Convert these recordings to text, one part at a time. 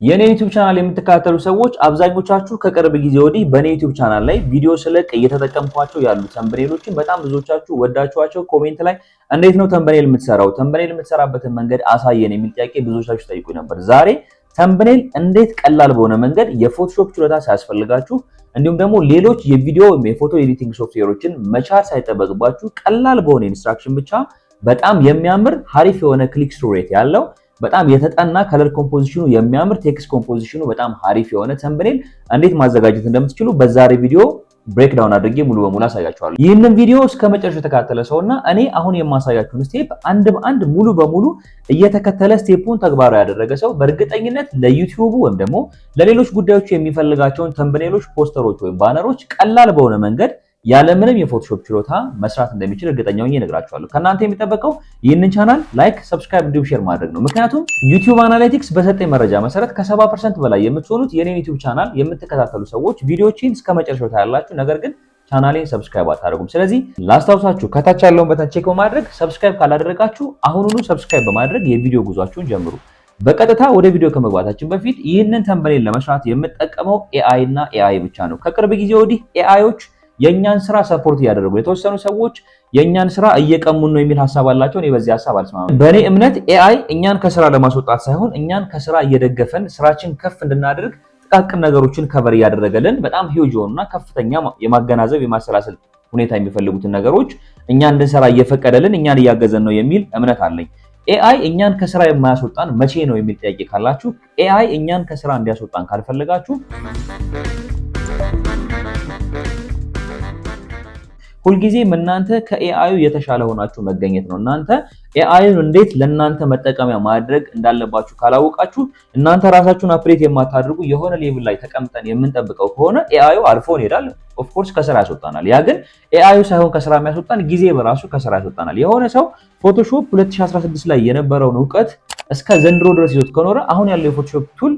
የኔ YouTube channel የምትከታተሉ ሰዎች አብዛኞቻችሁ ከቅርብ ጊዜ ወዲህ በኔ YouTube channel ላይ ቪዲዮ ስለቅ እየተጠቀምኳቸው ያሉ thumbnail ኦችን በጣም ብዙዎቻችሁ ወዳችኋቸው comment ላይ እንዴት ነው thumbnail የምትሰራው፣ thumbnail የምትሰራበትን መንገድ አሳየን የሚል ጥያቄ ብዙዎቻችሁ ጠይቁ ነበር። ዛሬ thumbnail እንዴት ቀላል በሆነ መንገድ የ Photoshop ችሎታ ሳያስፈልጋችሁ እንዲሁም ደግሞ ሌሎች የቪዲዮ ወይም የፎቶ editing ሶፍትዌሮችን መቻል ሳይጠበቅባችሁ ቀላል በሆነ instruction ብቻ በጣም የሚያምር ሀሪፍ የሆነ click through rate ያለው፣ በጣም የተጠና color composition ኑ የሚያምር፣ text composition ኑ በጣም ሀሪፍ የሆነ thumbnail እንዴት ማዘጋጀት እንደምትችሉ በዛሬ ቪዲዮ breakdown አድርጌ ሙሉ በሙሉ አሳያችኋለሁ። ይህንን ቪዲዮ እስከ መጨረሻው የተከታተለ ሰውና እኔ አሁን የማሳያችሁን step አንድ በአንድ ሙሉ በሙሉ እየተከተለ step ኡን ተግባራዊ ያደረገ ሰው በእርግጠኝነት ለ YouTube ኡ ወይም ደግሞ ለሌሎች ጉዳዮች የሚፈልጋቸውን thumbnail ኦች፣ ፖስተሮች ወይም banner ኦች ቀላል በሆነ መንገድ ያለምንም የ Photoshop ችሎታ መስራት እንደሚችል እርግጠኛ ሆኜ እነግራችኋለሁ። ከእናንተ የሚጠበቀው ይህንን channel like፣ subscribe እንዲሁም share ማድረግ ነው። ምክንያቱም YouTube Analytics በሰጠኝ መረጃ መሰረት ከ70% በላይ የምትሆኑት የኔን YouTube channel የምትከታተሉ ሰዎች ቪዲዮዎችን እስከ መጨረሻው ታያላችሁ፣ ነገር ግን channel ኤን subscribe አታደርጉም። ስለዚህ ላስታውሳችሁ፣ ከታች ያለውን button check በማድረግ subscribe ካላደረጋችሁ አሁኑኑ subscribe በማድረግ የቪዲዮ ጉዟችሁን ጀምሩ። በቀጥታ ወደ ቪዲዮ ከመግባታችን በፊት ይህንን thumbnail ለመስራት የምጠቀመው AI እና AI ብቻ ነው። ከቅርብ ጊዜ ወዲህ AI ዎች የእኛን ስራ support እያደረጉ፣ የተወሰኑ ሰዎች የእኛን ስራ እየቀሙን ነው የሚል ሀሳብ አላቸው። እኔ በዚህ ሀሳብ አልስማማም። በእኔ እምነት AI እኛን ከስራ ለማስወጣት ሳይሆን እኛን ከስራ እየደገፈን፣ ስራችን ከፍ እንድናደርግ ጥቃቅን ነገሮችን cover እያደረገልን፣ በጣም huge የሆኑና ከፍተኛ የማገናዘብ የማሰላሰል ሁኔታ የሚፈልጉትን ነገሮች እኛ እንድንሰራ እየፈቀደልን፣ እኛን እያገዘን ነው የሚል እምነት አለኝ። AI እኛን ከስራ የማያስወጣን መቼ ነው የሚል ጥያቄ ካላችሁ፣ AI እኛን ከስራ እንዲያስወጣን ካልፈለጋችሁ ሁልጊዜም እናንተ ከ AI ዩ የተሻለ ሆናችሁ መገኘት ነው። እናንተ AI ዩን እንዴት ለእናንተ መጠቀሚያ ማድረግ እንዳለባችሁ ካላወቃችሁ፣ እናንተ ራሳችሁን update የማታደርጉ፣ የሆነ level ላይ ተቀምጠን የምንጠብቀው ከሆነ AI ዩ አልፎን ይሄዳል። Of course ከስራ ያስወጣናል። ያ ግን AI ዩ ሳይሆን ከስራ የሚያስወጣን ጊዜ በራሱ ከስራ ያስወጣናል። የሆነ ሰው Photoshop 2016 ላይ የነበረውን እውቀት እስከ ዘንድሮ ድረስ ይዞት ከኖረ አሁን ያለው የ Photoshop tool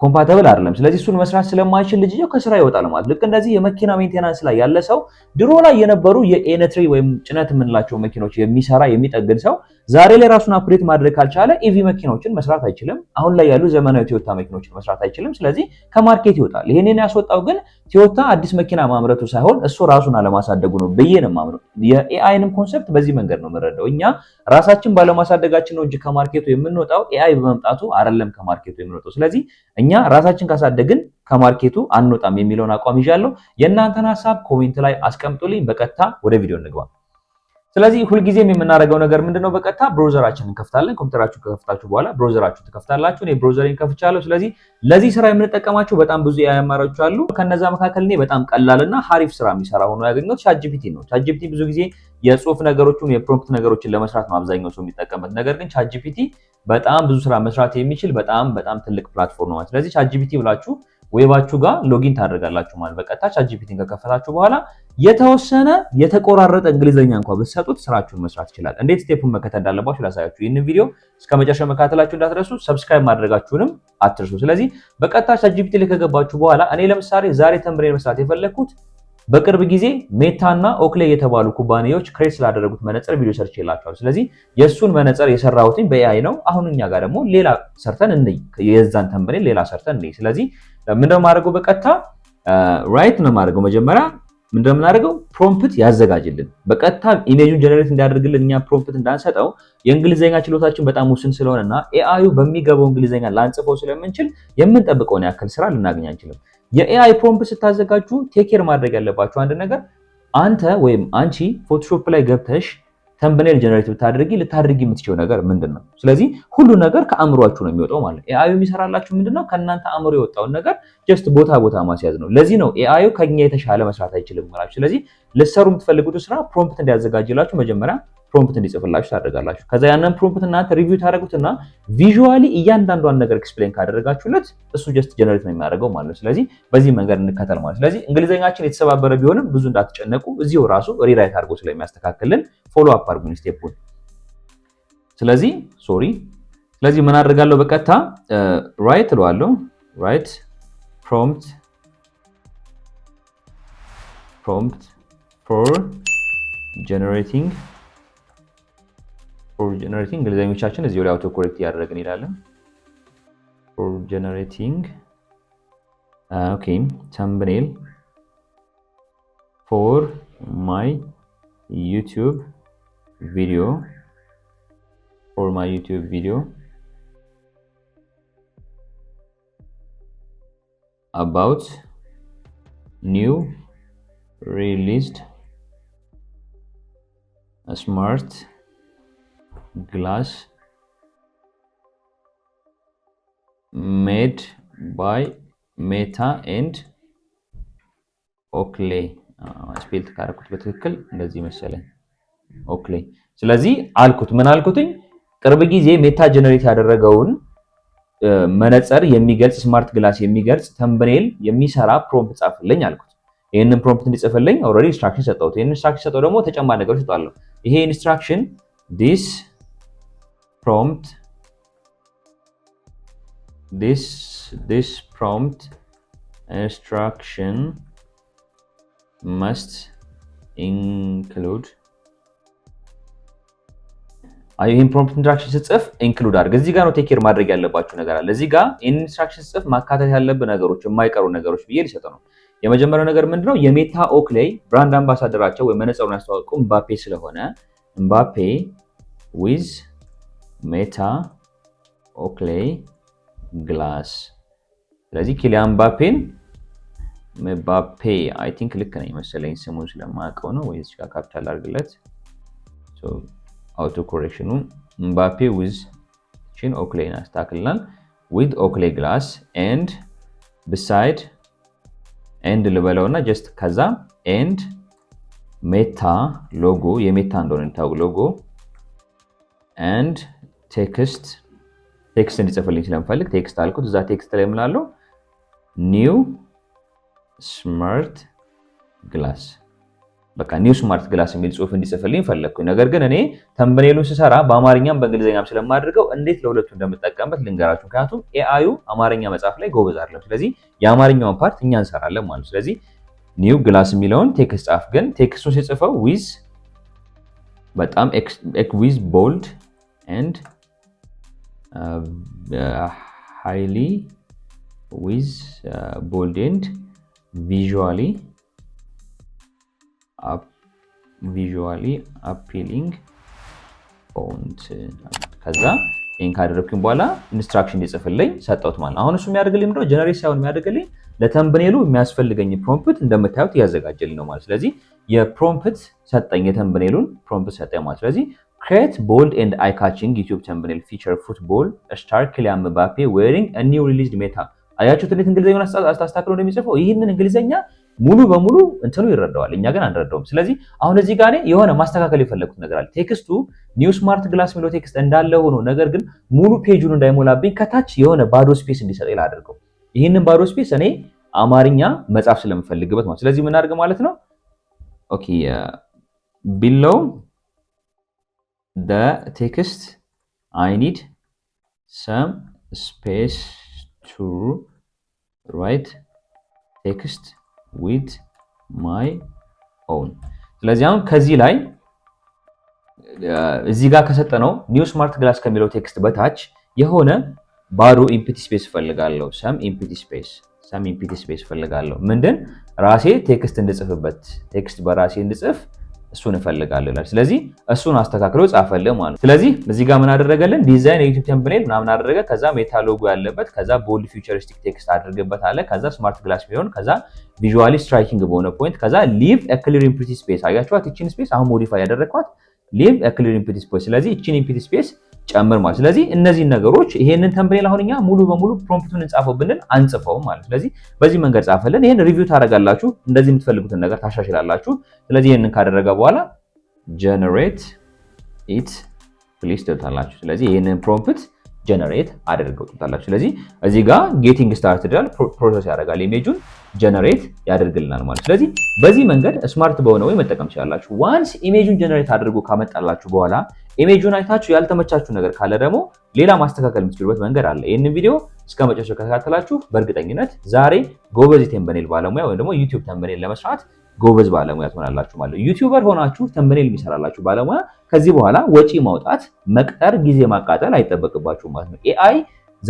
compatible አይደለም። ስለዚህ እሱን መስራት ስለማይችል ልጅየው ከስራ ይወጣል ማለት። ልክ እንደዚህ የመኪና maintenance ላይ ያለ ሰው፣ ድሮ ላይ የነበሩ የኤነትሪ ወይም ጭነት የምንላቸው መኪኖች የሚሰራ የሚጠግን ሰው ዛሬ ላይ ራሱን update ማድረግ ካልቻለ EV መኪናዎችን መስራት አይችልም። አሁን ላይ ያሉ ዘመናዊ ቶዮታ መኪኖችን መስራት አይችልም። ስለዚህ ከ market ይወጣል። ይሄንን ያስወጣው ግን ቶዮታ አዲስ መኪና ማምረቱ ሳይሆን እሱ ራሱን አለማሳደጉ ነው ብዬ ነው የማምነው። የ AI ንም concept በዚህ መንገድ ነው የምረዳው። እኛ ራሳችን ባለማሳደጋችን ነው እንጂ ከ market ኡ የምንወጣው AI በመምጣቱ አይደለም ከ market ኡ የምንወጣው። ስለዚህ እኛ ራሳችን ካሳደግን ከ market ኡ አንወጣም የሚለውን አቋም ይዣለሁ። የእናንተን ሀሳብ comment ላይ አስቀምጡልኝ። በቀጥታ ወደ ቪዲዮ እንግባ። ስለዚህ ሁልጊዜም የምናደርገው ነገር ምንድነው? በቀጥታ browser ኣችንን እንከፍታለን። ኮምፒውተራችሁ ከከፍታችሁ በኋላ browser ኣችሁ ትከፍታላችሁ። እኔ browser ኤን ከፍቻለሁ። ስለዚህ ለዚህ ስራ የምንጠቀማቸው በጣም ብዙ የ AI አማራጮች አሉ። ከነዛ መካከል እኔ በጣም ቀላልና ሀሪፍ ስራ የሚሰራ ሆኖ ያገኘሁት ChatGPT ነው። ChatGPT ብዙ ጊዜ የጽሁፍ ነገሮችን የ prompt ነገሮችን ለመስራት ነው አብዛኛው ሰው የሚጠቀምበት። ነገር ግን ChatGPT በጣም ብዙ ስራ መስራት የሚችል በጣም በጣም ትልቅ platform ነው። ስለዚህ ChatGPT ብላችሁ web ኣችሁ ጋር login ታደርጋላችሁ ማለት። በቀጥታ ChatGPT ን ከከፈታችሁ በኋላ የተወሰነ የተቆራረጠ እንግሊዘኛ እንኳን ብትሰጡት ስራችሁን መስራት ይችላል። እንዴት step ኡን መከተል እንዳለባችሁ ላሳያችሁ። ይህንን ቪዲዮ እስከ መጨረሻ መከታተላችሁ እንዳትረሱ፣ subscribe ማድረጋችሁንም አትርሱ። ስለዚህ በቀጥታ ChatGPT ላይ ከገባችሁ በኋላ እኔ ለምሳሌ ዛሬ thumbnail መስራት የፈለግኩት በቅርብ ጊዜ Meta እና Oakley የተባሉ ኩባንያዎች create ስላደረጉት መነጽር ቪዲዮ ሰርቼላችኋለሁ። ስለዚህ የእሱን መነጽር የሰራሁትኝ በ AI ነው። አሁን እኛ ጋር ደግሞ ሌላ ሰርተን እንይ፣ የዛን thumbnail ሌላ ሰርተን እንይ። ስለዚህ ምንድነው የማደርገው? በቀጥታ write ነው የማደርገው። መጀመሪያ ምንድነው የምናደርገው? Prompt ያዘጋጅልን። በቀጥታ image ኡን generate እንዲያደርግልን እኛ prompt እንዳንሰጠው የእንግሊዝኛ ችሎታችን በጣም ውስን ስለሆነና AI ዩ በሚገባው እንግሊዝኛ ላንጽፈው ስለምንችል የምንጠብቀውን ያክል ስራ ልናገኝ አንችልም። የ AI prompt ስታዘጋጁ take care ማድረግ ያለባችሁ አንድ ነገር፣ አንተ ወይም አንቺ Photoshop ላይ ገብተሽ thumbnail generate ብታደርጊ ልታደርጊ የምትችይው ነገር ምንድን ነው? ስለዚህ ሁሉ ነገር ከአእምሯችሁ ነው የሚወጣው ማለት ነው። AI ዩ የሚሰራላችሁ ምንድን ነው? ከእናንተ አእምሮ የወጣውን ነገር just ቦታ ቦታ ማስያዝ ነው። ለዚህ ነው AI ዩ ከኛ የተሻለ መስራት አይችልም ማለት። ስለዚህ ልትሰሩ የምትፈልጉት ስራ prompt እንዲያዘጋጅላችሁ መጀመሪያ prompt እንዲጽፍላችሁ ታደርጋላችሁ። ከዛ ያንን prompt እናንተ review ታደርጉትና visually እያንዳንዷን ነገር explain ካደረጋችሁለት እሱ just generate ነው የሚያደርገው ማለት ነው። ስለዚህ በዚህ መንገድ እንከተል ማለት። ስለዚህ እንግሊዘኛችን የተሰባበረ ቢሆንም ብዙ እንዳትጨነቁ፣ እዚሁ ራሱ rewrite አድርጎ ስለሚያስተካክልን follow up አድርጉን step ኡን። ስለዚህ sorry፣ ስለዚህ ምን አደርጋለሁ? በቀጥታ write እለዋለሁ። Write prompt for generating፣ እንግሊዘኞቻችን እዚሁ ላይ auto correct እያደረግን እንሄዳለን። For generating, okay, thumbnail for my YouTube video, for my YouTube video about new released smart glass made by Meta and Oakley። Spell ካደረኩት በትክክል እንደዚህ መሰለኝ፣ Oakley። ስለዚህ አልኩት፣ ምን አልኩትኝ? ቅርብ ጊዜ Meta generate ያደረገውን መነጽር የሚገልጽ፣ smart glass የሚገልጽ thumbnail የሚሰራ prompt ጻፍልኝ አልኩት። ይህንን prompt እንዲጽፍልኝ already instruction ሰጠሁት። ይህንን instruction ሰጠው ደግሞ ተጨማሪ ነገሮች ሰጠዋለሁ። ይሄ instruction, this prompt instruction must include፣ ይህን prompt instruction ስጽፍ include አድርግ። እዚህ ጋር ነው take care ማድረግ ያለባችሁ ነገር አለ። እዚህ ጋር ይህን instruction ስጽፍ ማካተት ያለብህ ነገሮች፣ የማይቀሩ ነገሮች ብዬ ሊሰጥ ነው። የመጀመሪያው ነገር ምንድነው? የ Meta Oakley brand ambassador ኣቸው ወይ መነጽሩን ያስተዋወቀው ምባፔ ስለሆነ Mbappe with Meta Oakley glass። ስለዚህ ኪሊያን ምባፔን፣ ምባፔ፣ I think ልክ ነኝ መሰለኝ፣ ስሙን ስለማውቀው ነው። ወይ እዚህ ጋር ካፒታል አድርግለት auto correction ኑ። Mbappe with ቺን Oakley ን አስተካክልናል። With Oakley glass and beside and ልበለው እና just ከዛ and Meta logo፣ የ Meta እንደሆነ እንዲታወቅ logo and text፣ text እንዲጽፍልኝ ስለምፈልግ text አልኩት። እዛ text ላይ የምላለው new smart glass፣ በቃ new smart glass የሚል ጽሁፍ እንዲጽፍልኝ ፈለግኩኝ። ነገር ግን እኔ thumbnail ኡን ስሰራ በአማርኛም በእንግሊዝኛም ስለማድርገው እንዴት ለሁለቱ እንደምጠቀምበት ልንገራችሁ። ምክንያቱም AI ዩ አማርኛ መጻፍ ላይ ጎበዝ አይደለም። ስለዚህ የአማርኛውን part እኛ እንሰራለን ማለት ነው። ስለዚህ new glass የሚለውን text ጻፍ። ግን text ኡን ሲጽፈው with በጣም with bold and highly with bold and visually appealing font። ከዛ ይህን ካደረግኩኝ በኋላ instruction እንዲጽፍልኝ ሰጠሁት ማለት ነው። አሁን እሱ የሚያደርግልኝ ምንድነው? Generate ሳይሆን የሚያደርግልኝ ለ thumbnail ኡ የሚያስፈልገኝ prompt እንደምታዩት እያዘጋጀልኝ ነው ማለት። ስለዚህ የ prompt ሰጠኝ፣ የ thumbnail ኡን prompt ሰጠኝ ማለት። ስለዚህ create bold and eye catching YouTube thumbnail feature football star Kylian Mbappe wearing new released Meta። አያችሁት እንዴት እንግሊዝኛውን አስተካክሎ እንደሚጽፈው? ይህንን እንግሊዝኛ ሙሉ በሙሉ እንትኑ ይረዳዋል፣ እኛ ግን አንረዳውም። ስለዚህ አሁን እዚህ ጋር የሆነ ማስተካከል የፈለግኩት ነገር አለ። Text ኡ new smart glass የሚለው text እንዳለ ሆኖ ነገር ግን ሙሉ page ኡን እንዳይሞላብኝ ከታች የሆነ ባዶ space እንዲሰጠኝ ላድርገው። ይህንን ባዶ space እኔ አማርኛ መጻፍ ስለምፈልግበት ማለት፣ ስለዚህ ምን አድርግ ማለት ነው? Okay, below the text I need some space to write text with my own። ስለዚህ አሁን ከዚህ ላይ እዚህ ጋር ከሰጠነው new smart glass ከሚለው text በታች የሆነ ባዶ empty space እፈልጋለሁ። Some empty space እፈልጋለሁ። ምንድን? ራሴ text እንድጽፍበት፣ text በራሴ እንድጽፍ እሱን እፈልጋለሁ ይላል። ስለዚህ እሱን አስተካክሎ ጻፈልህ ማለት ነው። ስለዚህ እዚህ ጋር ምን አደረገልን? Design የ YouTube thumbnail ምናምን አደረገ። ከዛ Meta logo ያለበት፣ ከዛ bold futuristic text አድርግበት አለ። ከዛ smart glass ቢሆን፣ ከዛ visually striking በሆነ point፣ ከዛ leave clear empty space። አያችኋት? ይቺን space አሁን modify ያደረግኳት leave clear empty space። ስለዚህ ይቺን empty space ጨምር ማለት። ስለዚህ እነዚህን ነገሮች ይሄንን thumbnail አሁን እኛ ሙሉ በሙሉ prompt ኡን እንጻፈው ብንል አንጽፈውም ማለት። ስለዚህ በዚህ መንገድ ጻፈልን። ይሄን review ታደርጋላችሁ፣ እንደዚህ የምትፈልጉትን ነገር ታሻሽላላችሁ። ስለዚህ ይሄንን ካደረገ በኋላ generate it please ትሉታላችሁ። ስለዚህ ይሄንን prompt generate አድርገው ትሉታላችሁ። ስለዚህ እዚህ ጋር getting started ይላል፣ process ያደርጋል፣ image ኡን generate ያደርግልናል ማለት። ስለዚህ በዚህ መንገድ smart በሆነ way መጠቀም ትችላላችሁ። Once image ኡን generate አድርጎ ካመጣላችሁ በኋላ image ኡን አይታችሁ ያልተመቻችሁ ነገር ካለ ደግሞ ሌላ ማስተካከል የምትችሉበት መንገድ አለ። ይህንን ቪዲዮ እስከ መጨረሻው ከተከታተላችሁ በእርግጠኝነት ዛሬ ጎበዝ የ thumbnail ባለሙያ ወይም ደግሞ YouTube thumbnail ለመስራት ጎበዝ ባለሙያ ትሆናላችሁ ማለት ነው። YouTuber ሆናችሁ thumbnail የሚሰራላችሁ ባለሙያ ከዚህ በኋላ ወጪ ማውጣት፣ መቅጠር፣ ጊዜ ማቃጠል አይጠበቅባችሁም ማለት ነው። AI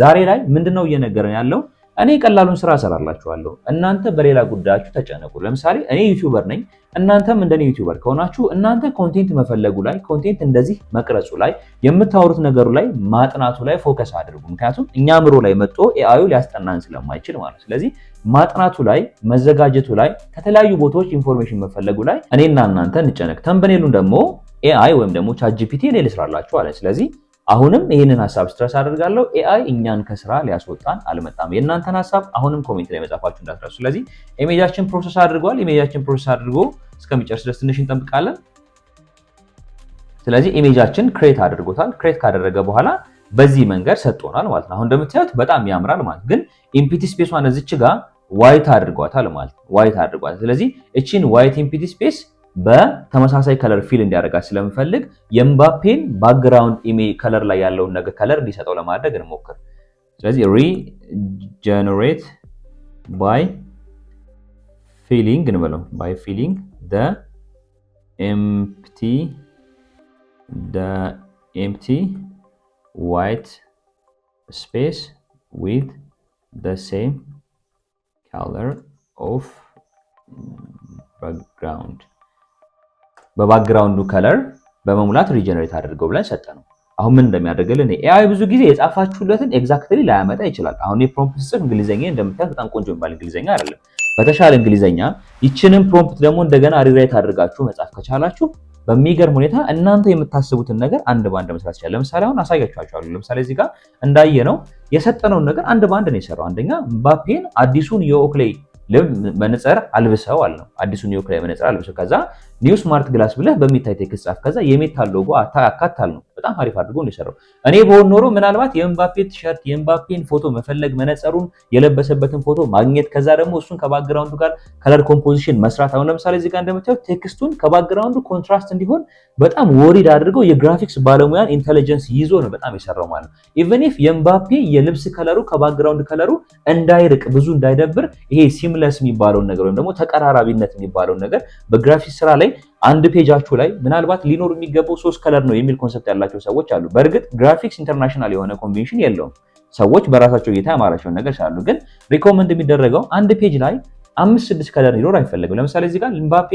ዛሬ ላይ ምንድነው እየነገረን ያለው? እኔ ቀላሉን ስራ እሰራላችኋለሁ፣ እናንተ በሌላ ጉዳያችሁ ተጨነቁ። ለምሳሌ እኔ YouTuber ነኝ፣ እናንተም እንደኔ YouTuber ከሆናችሁ እናንተ content መፈለጉ ላይ፣ content እንደዚህ መቅረጹ ላይ፣ የምታወሩት ነገሩ ላይ፣ ማጥናቱ ላይ focus አድርጉ። ምክንያቱም እኛ አእምሮ ላይ መጥቶ AI ዩ ሊያስጠናን ስለማይችል ማለት። ስለዚህ ማጥናቱ ላይ፣ መዘጋጀቱ ላይ፣ ከተለያዩ ቦታዎች information መፈለጉ ላይ እኔና እናንተ እንጨነቅ። Thumbnail ኡን ደግሞ AI ወይም ደግሞ ChatGPT እኔ ልስራላችሁ አለ። ስለዚህ አሁንም ይህንን ሀሳብ stress አደርጋለሁ። AI እኛን ከስራ ሊያስወጣን አልመጣም። የእናንተን ሀሳብ አሁንም comment ላይ መጻፋችሁ እንዳትረሱ። ስለዚህ image ኣችን process አድርጓል። Image ኣችን process አድርጎ እስከሚጨርስ ድረስ ትንሽ እንጠብቃለን። ስለዚህ image ኣችን create አድርጎታል። Create ካደረገ በኋላ በዚህ መንገድ ሰጥቶናል ማለት ነው። አሁን እንደምታዩት በጣም ያምራል ማለት፣ ግን empty space ኧን እዚች ጋር white አድርጓታል ማለት ነው። White አድርጓታል። ስለዚህ እቺን white empty space በተመሳሳይ color fill እንዲያደርጋት ስለምፈልግ የምባፔን background image color ላይ ያለውን ነገር color እንዲሰጠው ለማድረግ እንሞክር። ስለዚህ regenerate by filling እንበለው፣ by filling the empty white space with the same color of background፣ በ background ኡ color በመሙላት regenerate አድርገው ብለን ሰጠነው። አሁን ምን እንደሚያደርግልን፣ AI ብዙ ጊዜ የጻፋችሁለትን exactly ላያመጣ ይችላል። አሁን የ prompt ስጽፍ እንግሊዘኛ እንደምታዩት በጣም ቆንጆ የሚባል እንግሊዘኛ አይደለም። በተሻለ እንግሊዘኛ ይችንን prompt ደግሞ እንደገና rewrite አድርጋችሁ መጻፍ ከቻላችሁ በሚገርም ሁኔታ እናንተ የምታስቡትን ነገር አንድ በአንድ መስራት ይችላል። ለምሳሌ አሁን አሳያችኋለሁ። ለምሳሌ እዚህ ጋር እንዳየነው የሰጠነውን ነገር አንድ በአንድ ነው የሰራው። አንደኛ ምባፔን አዲሱን የ Oakley መነጽር አልብሰው አልነው። አዲሱን የ Oakley መነጽር አልብሰው፣ ከዛ new smart glass ብለህ በሚታይ text ጻፍ፣ ከዛ የሜታ ሎጎ አካታል ነው። በጣም አሪፍ አድርጎ ነው የሰራው። እኔ በሆን ኖሮ ምናልባት የምባፔ ቲሸርት፣ የምባፔን ፎቶ መፈለግ፣ መነጽሩን የለበሰበትን ፎቶ ማግኘት፣ ከዛ ደግሞ እሱን ከ background ኡ ጋር color composition መስራት። አሁን ለምሳሌ እዚህ ጋር እንደምታዩት text ኡን ከ background ኡ contrast እንዲሆን በጣም worried አድርገው የግራፊክስ ባለሙያን intelligence ይዞ ነው በጣም የሰራው ማለት ነው። Even if የምባፔ የልብስ color ኡ ከ background color ኡ እንዳይርቅ፣ ብዙ እንዳይደብር፣ ይሄ seamless የሚባለውን ነገር ወይም ደግሞ ተቀራራቢነት የሚባለውን ነገር በግራፊክስ ስራ ላይ አንድ page ኣችሁ ላይ ምናልባት ሊኖር የሚገባው ሶስት color ነው የሚል concept ያላቸው ሰዎች አሉ። በእርግጥ ግራፊክስ international የሆነ ኮንቬንሽን የለውም። ሰዎች በራሳቸው እይታ ያማራቸውን ነገር ይችላሉ። ግን recommend የሚደረገው አንድ page ላይ አምስት ስድስት color ሊኖር አይፈለግም። ለምሳሌ እዚህ ጋር ምባፔ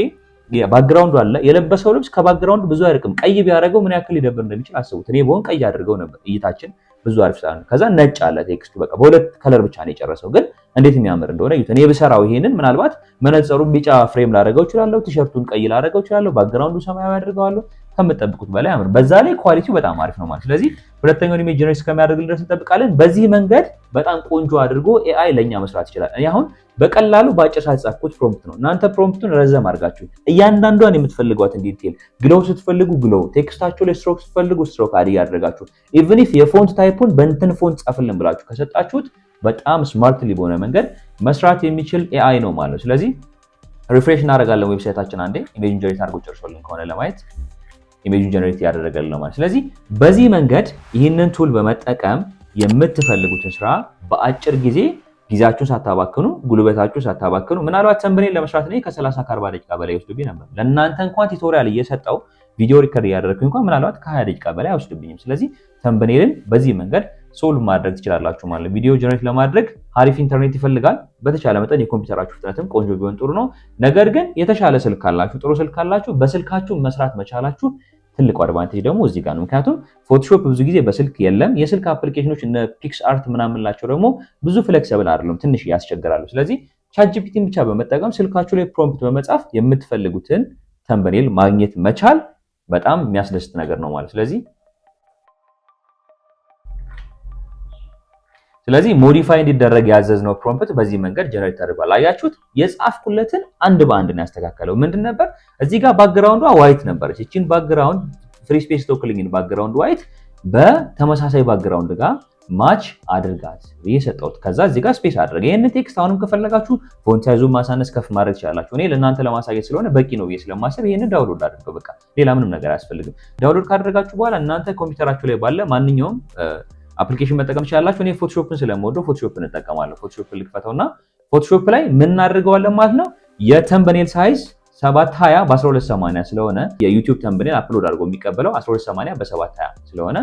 background ኡ አለ። የለበሰው ልብስ ከ background ኡ ብዙ አይርቅም። ቀይ ቢያደርገው ምን ያክል ሊደብር እንደሚችል አስቡት። እኔ ብሆን ቀይ አድርገው ነበር፣ እይታችን ብዙ አሪፍ ስላለ። ከዛ ነጭ አለ text ኡ። በቃ በሁለት color ብቻ ነው የጨረሰው፣ ግን እንዴት የሚያምር እንደሆነ እዩት። እኔ ብሰራው ይሄንን ምናልባት መነጽሩን ቢጫ frame ላደርገው እችላለሁ፣ ቲሸርቱን ቀይ ላደርገው እችላለሁ፣ background ኡ ሰማያዊ አድርገዋለሁ። ከምትጠብቁት በላይ ያምር። በዛ ላይ quality ው በጣም አሪፍ ነው ማለት። ስለዚህ ሁለተኛውን image generate እስከሚያደርግልን ድረስ እንጠብቃለን። በዚህ መንገድ በጣም ቆንጆ አድርጎ AI ለኛ መስራት ይችላል። እኔ አሁን በቀላሉ በአጭር ሰዓት ጻፍኩት prompt ነው። እናንተ prompt ኡን ረዘም አድርጋችሁ እያንዳንዷን የምትፈልጓትን detail፣ glow ስትፈልጉ glow፣ text ኣችሁ ላይ ስትሮክ ስትፈልጉ stroke add እያደረጋችሁ፣ even if የ font type ኡን በእንትን font ጻፍልን ብላችሁ ከሰጣችሁት በጣም smartly በሆነ መንገድ መስራት የሚችል AI ነው ማለት ነው። ስለዚህ refresh እናደርጋለን website ኣችን አንዴ image generate አድርጎ ጨርሶልን ከሆነ ለማየት። Image ኡን generate እያደረገልን ነው ማለት። ስለዚህ በዚህ መንገድ ይህንን tool በመጠቀም የምትፈልጉትን ስራ በአጭር ጊዜ፣ ጊዜያችሁን ሳታባክኑ፣ ጉልበታችሁን ሳታባክኑ፣ ምናልባት thumbnail ለመስራት እኔ ከ30 ከ40 ደቂቃ በላይ ይወስድብኝ ነበር። ለእናንተ እንኳን tutorial እየሰጠው ቪዲዮ record እያደረግኩኝ እንኳን ምናልባት ከ20 ደቂቃ በላይ አይወስድብኝም። ስለዚህ thumbnail ን በዚህ መንገድ solve ማድረግ ትችላላችሁ ማለት ነው። ቪዲዮ generate ለማድረግ አሪፍ ኢንተርኔት ይፈልጋል። በተቻለ መጠን የኮምፒውተራችሁ ፍጥነትም ቆንጆ ቢሆን ጥሩ ነው። ነገር ግን የተሻለ ስልክ ካላችሁ፣ ጥሩ ስልክ ካላችሁ በስልካችሁ መስራት መቻላችሁ ትልቁ advantage ደግሞ እዚህ ጋር ነው። ምክንያቱም Photoshop ብዙ ጊዜ በስልክ የለም። የስልክ application ኖች እነ PicsArt ምናምን ላቸው ደግሞ ብዙ flexible አይደሉም፣ ትንሽ ያስቸግራሉ። ስለዚህ ChatGPT ን ብቻ በመጠቀም ስልካችሁ ላይ prompt በመጻፍ የምትፈልጉትን thumbnail ማግኘት መቻል በጣም የሚያስደስት ነገር ነው ማለት። ስለዚህ modify እንዲደረግ ያዘዝነው prompt በዚህ መንገድ generate ተደርጓል። አያችሁት? የጻፍኩለትን አንድ በአንድ ነው ያስተካከለው። ምንድን ነበር እዚህ ጋር background ዷ white ነበረች። እቺን background free space ተወክልኝን background white በተመሳሳይ background ጋር match አድርጋት ብዬ ሰጠሁት። ከዛ እዚህ ጋር space አድርገ ይህንን text አሁንም ከፈለጋችሁ font size ኡን ማሳነስ ከፍ ማድረግ ትችላላችሁ። እኔ ለእናንተ ለማሳየት ስለሆነ በቂ ነው ብዬ ስለማሰብ ይህንን download አድርገው፣ በቃ ሌላ ምንም ነገር አያስፈልግም። Download ካደረጋችሁ በኋላ እናንተ ኮምፒውተራችሁ ላይ ባለ ማንኛውም application መጠቀም ትችላላችሁ። እኔ Photoshop ን ስለምወደው Photoshop ን እጠቀማለሁ። Photoshop ን ልክፈተውና Photoshop ላይ ምን እናደርገዋለን ማለት ነው፣ የ thumbnail size 720 በ1280 ስለሆነ፣ የ YouTube thumbnail upload አድርጎ የሚቀበለው 1280 በ720 ስለሆነ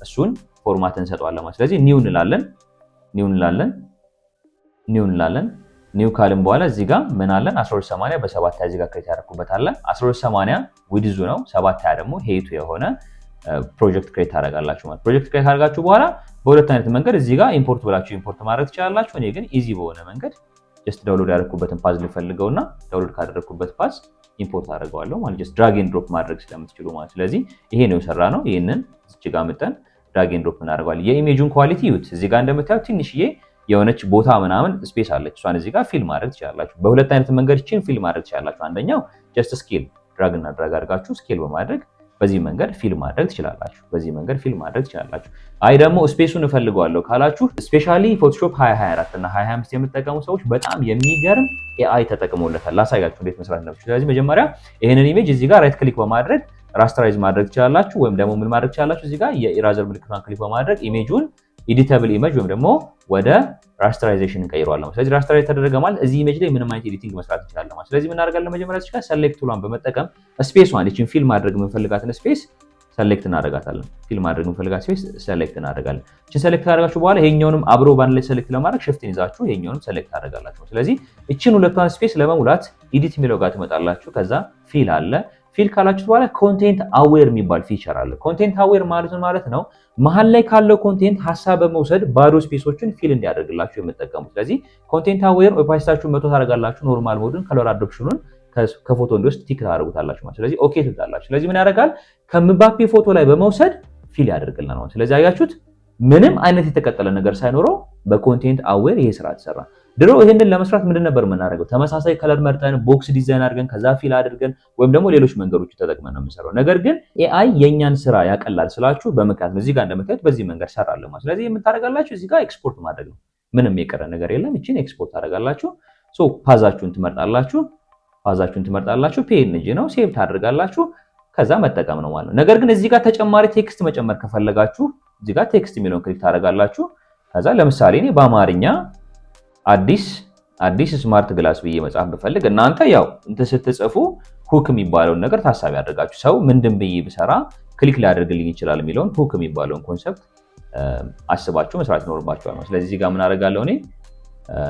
እሱን format እንሰጠዋለን ማለት። ስለዚህ new እንላለን። New እንላለን፣ new እንላለን። New ካልን በኋላ እዚህ ጋር ምን አለን? 1280 በ720 እዚህ ጋር create ያደረኩበት አለ። 1280 width ኡ ነው፣ 720 ደግሞ height ኡ የሆነ ፕሮጀክት create ታደርጋላችሁ ማለት። ፕሮጀክት create ካደረጋችሁ በኋላ በሁለት አይነት መንገድ እዚህ ጋር import ብላችሁ import ማድረግ ትችላላችሁ። እኔ ግን easy በሆነ መንገድ just download ያደረኩበትን path ልፈልገውና download ካደረኩበት path import አደርገዋለሁ ማለት፣ just drag and drop ማድረግ ስለምትችሉ ማለት። ስለዚህ ይሄ ነው የሰራነው። ይሄንን እዚህ ጋር አምጥተን drag and drop እናደርገዋለን። የ image ኡን quality ይዩት። እዚህ ጋር እንደምታዩት ትንሽዬ የሆነች ቦታ ምናምን space አለች። እሷን እዚህ ጋር fill ማድረግ ትችላላችሁ። በሁለት አይነት መንገድ ይችን fill ማድረግ ትችላላችሁ። አንደኛው just scale drag እና drag አድርጋችሁ scale በማድረግ በዚህ መንገድ fill ማድረግ ትችላላችሁ። በዚህ መንገድ fill ማድረግ ትችላላችሁ። አይ ደግሞ space ኡን እፈልገዋለሁ ካላችሁ፣ especially Photoshop 2024 እና 2025 የምትጠቀሙ ሰዎች በጣም የሚገርም AI ተጠቅሞለታል። ላሳያችሁ እንዴት መስራት እንደምትችሉ። ስለዚህ መጀመሪያ ይህንን image እዚህ ጋር right click በማድረግ rasterize ማድረግ ትችላላችሁ። ወይም ደግሞ ምን ማድረግ ትችላላችሁ? እዚህ ጋር የ eraser ምልክቷን click በማድረግ image ኡን editable image ወይም ደግሞ ወደ rasterization እንቀይረዋለን። ስለዚህ rasterize ተደረገ ማለት እዚህ image ላይ ምንም አይነት editing መስራት እንችላለን ማለት። ስለዚህ ምን እናደርጋለን? መጀመሪያ እዚህ ጋር select tool ኧን በመጠቀም space ኧን፣ ይችን fill ማድረግ የምንፈልጋትን space select እናደርጋታለን። Fill ማድረግ የምንፈልጋት space select እናደርጋለን። እችን select ካደረጋችሁ በኋላ ይሄኛውንም አብሮ ባንድ ላይ select ለማድረግ shift ን ይዛችሁ ይሄኛውንም select ታደርጋላችሁ። ስለዚህ እችን ሁለቷን space ለመሙላት edit የሚለው ጋር ትመጣላችሁ። ከዛ fill አለ። Fill ካላችሁት በኋላ content aware የሚባል feature አለ። Content aware ማለት ምን ማለት ነው? መሀል ላይ ካለው content ሀሳብ በመውሰድ ባዶ space ኦችን fill እንዲያደርግላችሁ የምጠቀሙት። ስለዚህ content aware opacity ኣችሁን 100 ታደርጋላችሁ። Normal mode ን color adoption ኑን ከፎቶ እንዲወስድ tick ታደርጉታላችሁ ማለት። ስለዚህ okay ትላላችሁ። ስለዚህ ምን ያደርጋል? ከምባፔ ፎቶ ላይ በመውሰድ fill ያደርግልናል። ስለዚህ አያችሁት፣ ምንም አይነት የተቀጠለ ነገር ሳይኖረው በ content aware ይሄ ስራ ተሰራ። ድሮ ይሄንን ለመስራት ምንድን ነበር የምናደርገው? ተመሳሳይ color መርጠን፣ box design አድርገን፣ ከዛ fill አድርገን ወይም ደግሞ ሌሎች መንገዶች ተጠቅመን ነው የምንሰራው። ነገር ግን AI የኛን ስራ ያቀላል ስላችሁ በምክንያት ነው። እዚህ ጋር እንደምታዩት በዚህ መንገድ ሰራለን ማለት። ስለዚህ የምታደርጋላችሁ እዚህ ጋር ኤክስፖርት ማድረግ ነው። ምንም የቀረ ነገር የለም። ይቺን ኤክስፖርት ታደርጋላችሁ። So path ኣችሁን ትመርጣላችሁ። Path ኣችሁን ትመርጣላችሁ። PNG ነው፣ save ታደርጋላችሁ። ከዛ መጠቀም ነው ማለት ነው። ነገር ግን እዚህ ጋር ተጨማሪ text መጨመር ከፈለጋችሁ እዚህ ጋር text የሚለውን click ታደርጋላችሁ። ከዛ ለምሳሌ እኔ በአማርኛ አዲስ smart glass ብዬ መጻፍ ብፈልግ፣ እናንተ ያው እንትን ስትጽፉ hook የሚባለውን ነገር ታሳቢ አድርጋችሁ ሰው ምንድን ብዬ ብሰራ click ሊያደርግልኝ ይችላል የሚለውን hook የሚባለውን concept አስባችሁ መስራት ይኖርባችኋል ነው። ስለዚህ እዚህ ጋር ምን አደርጋለሁ? እኔ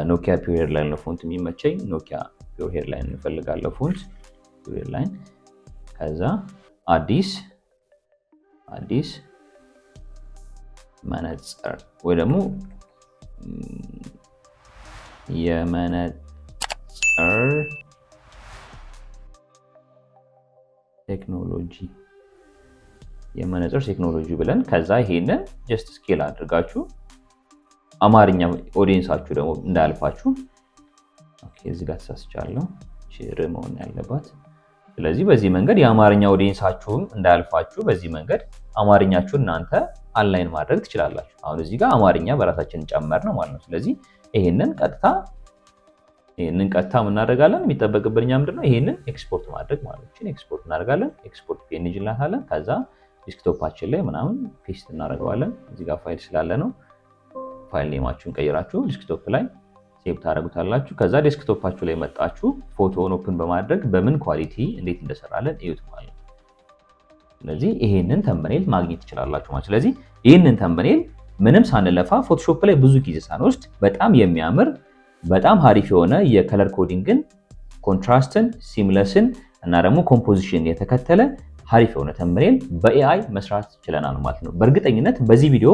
Nokia Pure Headline ነው font የሚመቸኝ። Nokia Pure Headline እንፈልጋለሁ፣ font Pure Headline። ከዛ አዲስ መነጽር ወይ ደግሞ የመነጽር ቴክኖሎጂ ብለን ከዛ ይሄንን just scale አድርጋችሁ አማርኛ audience ኣችሁ ደግሞ እንዳያልፋችሁ። እዚህ ጋር ተሳስቻለሁ፣ ር መሆን ያለባት። ስለዚህ በዚህ መንገድ የአማርኛ audience ኣችሁም እንዳያልፋችሁ በዚህ መንገድ አማርኛችሁን እናንተ align ማድረግ ትችላላችሁ። አሁን እዚህ ጋር አማርኛ በራሳችን ጨመርን ማለት ነው። ስለዚህ ይሄንን ቀጥታ እናደርጋለን። የሚጠበቅብን እኛ ምንድነው? ይሄንን ኤክስፖርት ማድረግ ማለት ነው። ኤክስፖርት እናደርጋለን። Export PNG እንላታለን። ከዛ desktop ኣችን ላይ ምናምን paste እናደርገዋለን። እዚህ ጋር ፋይል ስላለ ነው። File name ኣችሁን ቀይራችሁ desktop ላይ save ታደርጉታላችሁ። ከዛ desktop ኣችሁ ላይ መጣችሁ ፎቶውን open በማድረግ በምን quality እንዴት እንደሰራለን እዩት ማለት ነው። ስለዚህ ይሄንን thumbnail ማግኘት ትችላላችሁ ማለት። ስለዚህ ይህንን thumbnail ምንም ሳንለፋ፣ Photoshop ላይ ብዙ ጊዜ ሳንወስድ፣ በጣም የሚያምር፣ በጣም ሀሪፍ የሆነ የ color coding ን፣ contrast ን፣ seamless ን እና ደግሞ composition የተከተለ ሀሪፍ የሆነ thumbnail በ AI መስራት ችለናል ማለት ነው። በእርግጠኝነት በዚህ ቪዲዮ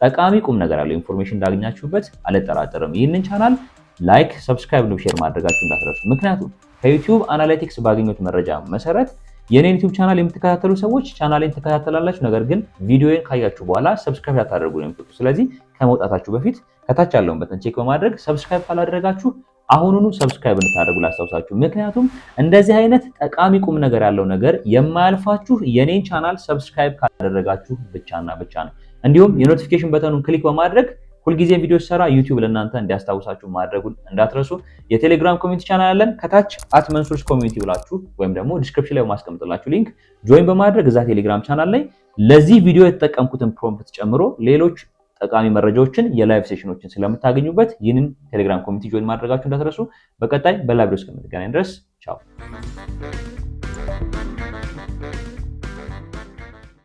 ጠቃሚ ቁም ነገር ያለው information እንዳገኛችሁበት አልጠራጠርም። ይህንን channel like፣ subscribe፣ share ማድረጋችሁ እንዳትረሱ። ምክንያቱም ከ YouTube Analytics ባገኘሁት መረጃ መሰረት የኔን YouTube channel የምትከታተሉ ሰዎች ቻናሌን ትከታተላላችሁ፣ ነገር ግን ቪዲዮን ካያችሁ በኋላ subscribe ሳታደርጉ ነው የምትወጡ። ስለዚህ ከመውጣታችሁ በፊት ከታች ያለውን button check በማድረግ subscribe ካላደረጋችሁ አሁኑኑ subscribe እንድታደርጉ ላስታውሳችሁ። ምክንያቱም እንደዚህ አይነት ጠቃሚ ቁም ነገር ያለው ነገር የማያልፋችሁ የኔን channel subscribe ካደረጋችሁ ብቻና ብቻ ነው። እንዲሁም የ notification button ኑን click በማድረግ ሁልጊዜ ቪዲዮ ስሰራ YouTube ለእናንተ እንዲያስታውሳችሁ ማድረጉን እንዳትረሱ። የቴሌግራም community channel አለን። ከታች @መንሱርስ community ብላችሁ ወይም ደግሞ description ላይ በማስቀምጥላችሁ link join በማድረግ እዛ ቴሌግራም ቻናል ላይ ለዚህ ቪዲዮ የተጠቀምኩትን prompt ጨምሮ ሌሎች ጠቃሚ መረጃዎችን፣ የ live session ኦችን ስለምታገኙበት ይህንን ቴሌግራም community join ማድረጋችሁ እንዳትረሱ። በቀጣይ በ live እስከምንገናኝ ድረስ ቻው።